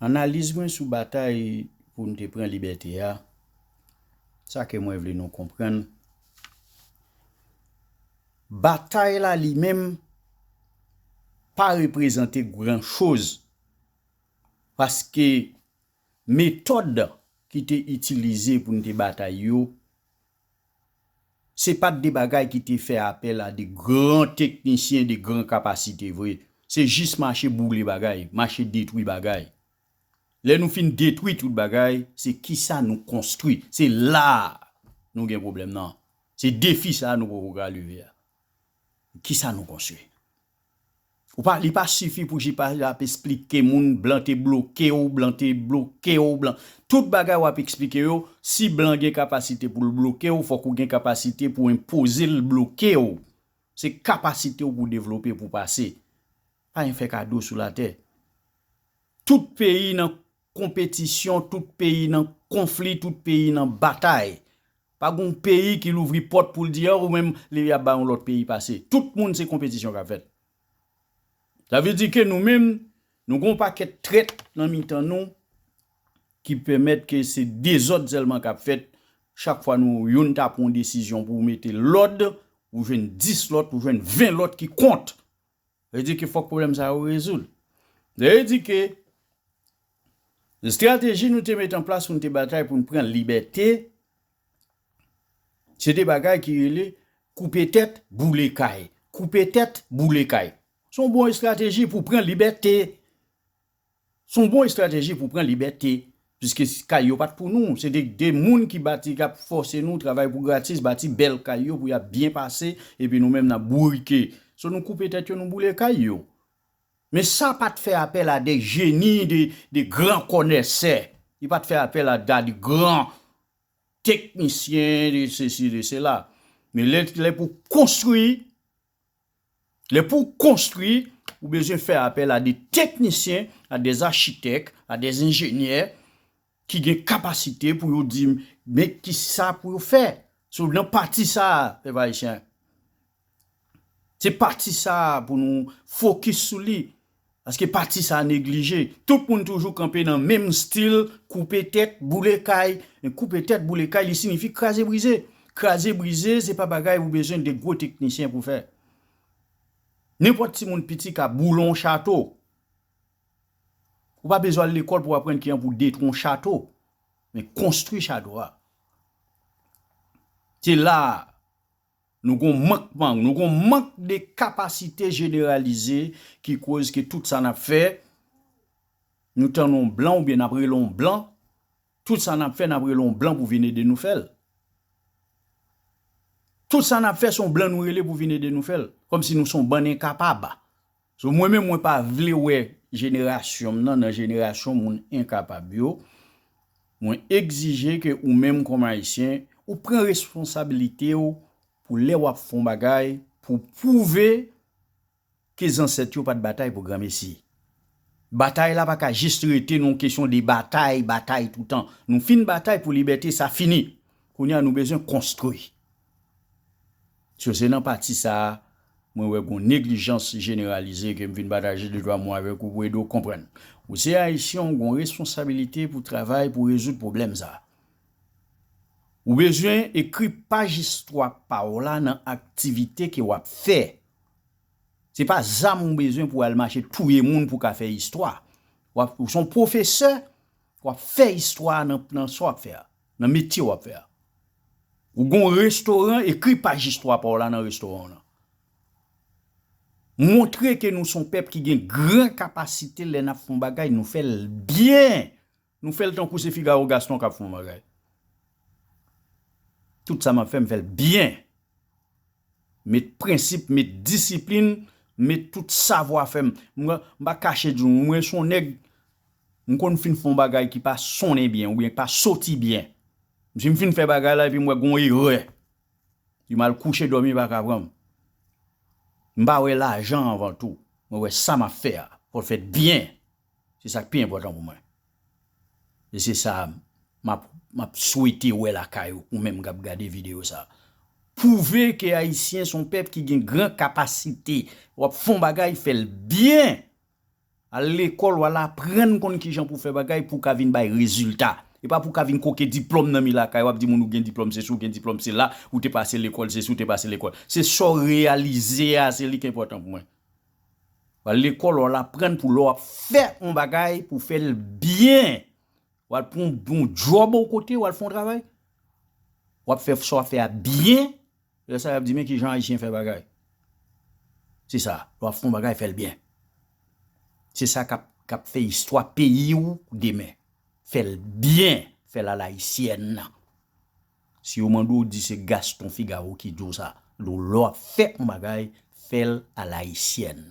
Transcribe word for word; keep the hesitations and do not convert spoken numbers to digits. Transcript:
Analiz mwen sou batay pou n te pran libète a, sa ke mwen vle nou konprann, batay la li menm pa reprezante gran choz, paske metòd ki te itilize pou n te batay yo, se pa t de bagay ki te fè apèl a de gran teknisyen, de gran kapasite vre. Se jis mache boule bagay, mache detwi bagay. Lè nou fin detwi tout bagay, se kisa nou konstwi. Se la a nou gen pwoblèm nan. Se defi sa a nou poko ka leve a. Kisa nou konstwi? Ou pa, li pa sifi pou jipa ap esplike moun, blan te bloke w, blan te bloke w, blan. Tout bagay w ap eksplike yo, si blan gen kapasite pou l bloke w, fòk ou gen kapasite pou enpoze l bloke w. Se kapasite w pou devlope, pou pase. Pa gen fè kado sou latè. Tout peyi nan konpetisyon, tout peyi nan konfli, tout peyi nan batay. Pa gen yon peyi ki louvri pòt pou l di, "Ah, ou menm, li ap ba yon lòt peyi pase." Tout moun se konpetisyon k ap fèt. Sa vle di ke nou menm, nou gen yon pakèt trèt nan mitan nou ki pèmèt ke se dezòd sèlman k ap fèt. Chak fwa nou, youn ta pran yon desizyon pou mete lòd, ou jwenn dis lòt, ou jwenn ven lòt ki kont. Sa vle di ke fòk pwoblèm sa yo rezoud. Sa vle di ke estrateji nou te mete an plas pou n te batay pou n pran libète, se te bagay ki rele koupe tèt, boule kay. Koupe tèt, boule kay. Se yon bon estrateji pou pran libète. Se yon bon estrateji pou pran libète. Piske kay yo pa t pou nou. Se de, de moun ki bati, k ap fòse nou travay pou gratis, bati bèl kay yo pou y ap byen pase, epi nou menm n ap bourike. So, nou koupe tèt yo, nou boule kay yo. Men sa pa t fè apèl a de jeni, de, de gran kònèsè. Li pa t fè apèl a, a de gran teknisyen, de sesi, de sela. Men lè, lè pou konstwi, lè pou konstwi, ou bezwen fè apèl a de teknisyen, a de achitèk, a de enjenyè ki gen kapasite pou yo di, men kisa pou yo fè. So, nan pati sa a, pèp ayisyen, se pati sa a pou nou fokis sou li. Paske pati sa a neglije. Tout moun toujou kanpe nan menm stil, koupe tèt, boule kay. Men koupe tèt, boule kay, li siyifi kraze brize. Kraze brize, se pa bagay ou bezwen de gwo teknisyen pou fè. Nenpòt timoun piti ka boule yon chato. Ou pa bezwen al lekòl pou w aprann kijan pou detwi yon chato. Men konstwi chato a. Se la a, nou gon mankman, nou gon mank de kapasite jeneralize ki koz ke tout sa n ap fè, nou tann yon blan oubyen n ap rele yon blan, tout sa n ap fè, n ap rele yon blan pou vin ede nou fè l. Tout sa n ap fè, se yon blan nou rele pou vin ede nou fè l. Kòmsi nou se yon bann enkapab. So, mwen menm, mwen pa vle wè jenerasyon m nan, nan jenerasyon moun enkapab yo. Mwen egzije ke ou menm kòm Ayisyen, ou pran responsabilite w pou lè w ap fè yon bagay, pou pwouve ke zansèt yo pa t batay pou granmesi. Batay la pa ka jis rete nan yon kesyon de batay, batay toutan. Nou fin batay pou libète, sa fini. Kounye a, nou bezwen konstwi. So, se nan pati sa a, mwen wè gon neglijans jeneralize ke m vin pataje de twa mo avèk ou pou ede w konprann. Ou se Ayisyen, ou gon responsabilite pou travay, pou rezoud pwoblèm sa a. Ou bezwen ekri paj istwa pa w la nan aktivite ke w ap fè. Se pa zam ou bezwen pou w al mache touye moun pou w ka fè istwa. W ap, ou se yon pwofesè, w ap fè istwa nan, nan sa w ap fè a, nan metye w ap fè a. Ou gon restoran, ekri paj istwa pa w la nan restoran w lan. Montre ke nou se yon pèp ki gen gran kapasite lè n ap fè yon bagay, nou fè l byen. Nou fè l tankou se Figaro Gaston k ap fè yon bagay. Tout sa m ap fè, m fè l byen. Met prensip, met disiplin, met tout savwa fè m. Mwen, m pa kache di w, mwen se yon nèg, m konn fin fè yon bagay ki pa sonnen byen oubyen ki pa soti byen. Si m fin fè bagay la epi m wè gon erè, si m al kouche dòmi pa ka pran m. M pa wè lajan anvan tou. Mwen wè sa m ap fè a, fò l fèt byen. Se sa k pi enpòtan pou mwen. E se sa m ap, m ap swete wè lakay ou, ou menm k ap gade videyo sa. Pwouve ke Ayisyen se yon pèp ki gen gran kapasite. W ap fè yon bagay, fè l byen. Al lekòl, w al aprann konn kijan pou fè bagay pou w ka vin bay rezilta. E pa pou w ka vin koke diplòm nan mi lakay, w ap di moun ou gen diplòm se si, ou gen diplòm se la, ou te pase lekòl se si, ou te pase lekòl. Se sa w reyalize a, se li ki enpòtan pou mwen. W al lekòl, w al aprann pou lè w ap fè yon bagay, pou w fè l byen. W al pran yon bon djòb yon kote, w al fè yon travay. W ap fè sa w ap fè a byen. Lè sa y ap di, men kijan Ayisyen fè bagay. Se sa, lè w ap fè yon bagay, fè l byen. Se sa k ap, k ap fè istwa peyi w demen. Fè l byen, fè l alayisyèn. Si yo mande w, di se Gaston Figaro ki di w sa. Lè w ap fè yon bagay, fè l alayisyèn.